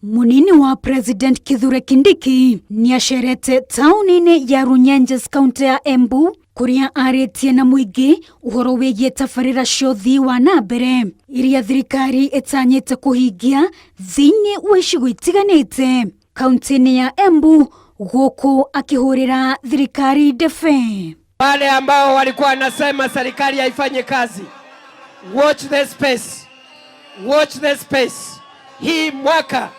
Munini wa President Kithure Kindiki nĩacerete taũni-inĩ ya Runyenjes kaunti ya Embu kũrĩa arĩtie na mũingĩ ũhoro wĩgiĩ tabarĩra cia ũthii wa na mbere iria thirikari ĩtanyĩte kũhingia thĩinĩ wa icigo itiganĩte kaunti-inĩ ya Embu gũkũ akĩhũrĩra thirikari ndebe. Wale ambao walikuwa wanasema serikali haifanyi kazi, watch the space, watch the space. Hii mwaka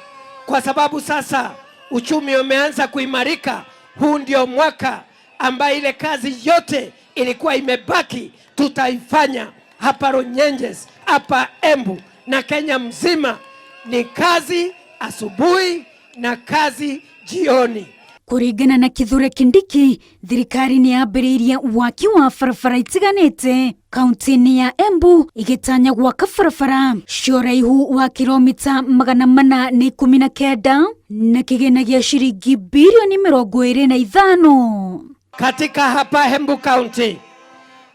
kwa sababu sasa uchumi umeanza kuimarika, huu ndio mwaka ambaye ile kazi yote ilikuwa imebaki tutaifanya hapa Runyenjes, hapa Embu na Kenya mzima. Ni kazi asubuhi na kazi jioni. Kũringana na Kithure Kindiki, thirikari nĩ yambĩrĩirie waki wa barabara itiganĩte kaunti-inĩ ya Embu ĩgĩtanya gwaka barabara cia ũraihu wa kilomita 419 na kĩgĩna gĩa ciringi bilioni 25. Katika hapa Embu County,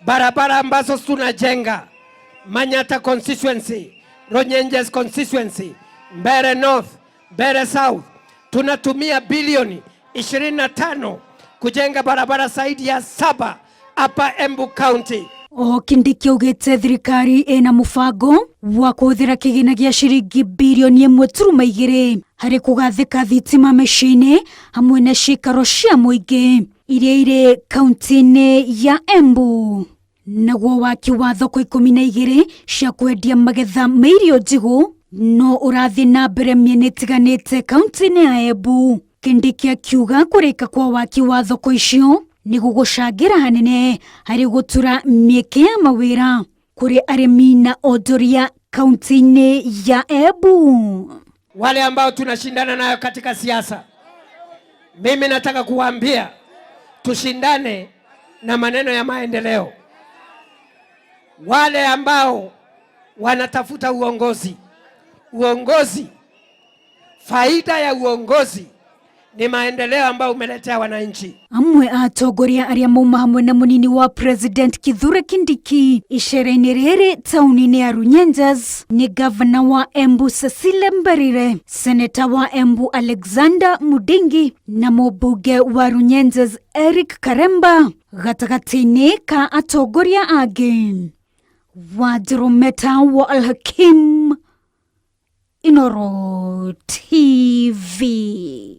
barabara ambazo tunajenga Manyata constituency, Runyenjes constituency, Mbeere North, Mbeere South, tunatumia bilioni 25 kujenga barabara zaidi ya saba hapa Embu County. Oho Kindiki augĩte thirikari ĩna mũbango wa kũhũthĩra kĩgĩna gĩa ciringi bilioni 1.2 harĩ kũgathĩka thitima mĩciĩ-inĩ hamwe na ciikaro cia mũingĩ iria irĩ kaunti-inĩ ya Embu. Naguo waki wa thoko 12 cia kwendia magetha ma irio njigũ no ũrathiĩ na mbere mĩena ĩtiganĩte kaunti-inĩ ya Embu. Kindiki akiuga kũrĩka kwa waki wa thoko icio nĩ gũgũcangĩra hanene harĩ gũtura mĩeke ya mawĩra kũrĩ arĩmi na onjoria kaunti-inĩ ya Embu. Wale ambao tunashindana nayo katika siasa, mimi nataka kuwaambia tushindane na maneno ya maendeleo. Wale ambao wanatafuta uongozi, uongozi, faida ya uongozi ni maendeleo ambayo umeletea wananchi. Amwe a atongoria arĩa mauma hamwe na munini wa President Kithure Kindiki icera-inĩ rĩrĩ taũni-inĩ ya Runyenjes nĩ gavana wa Embu Cecile Mbarire, seneta wa Embu Alexander Mudingi na mũmbunge wa Runyenjes Eric Karemba gatagatĩ-inĩ ka atongoria angĩ. Wanjirũ Meta wa Alhakim, Inooro TV.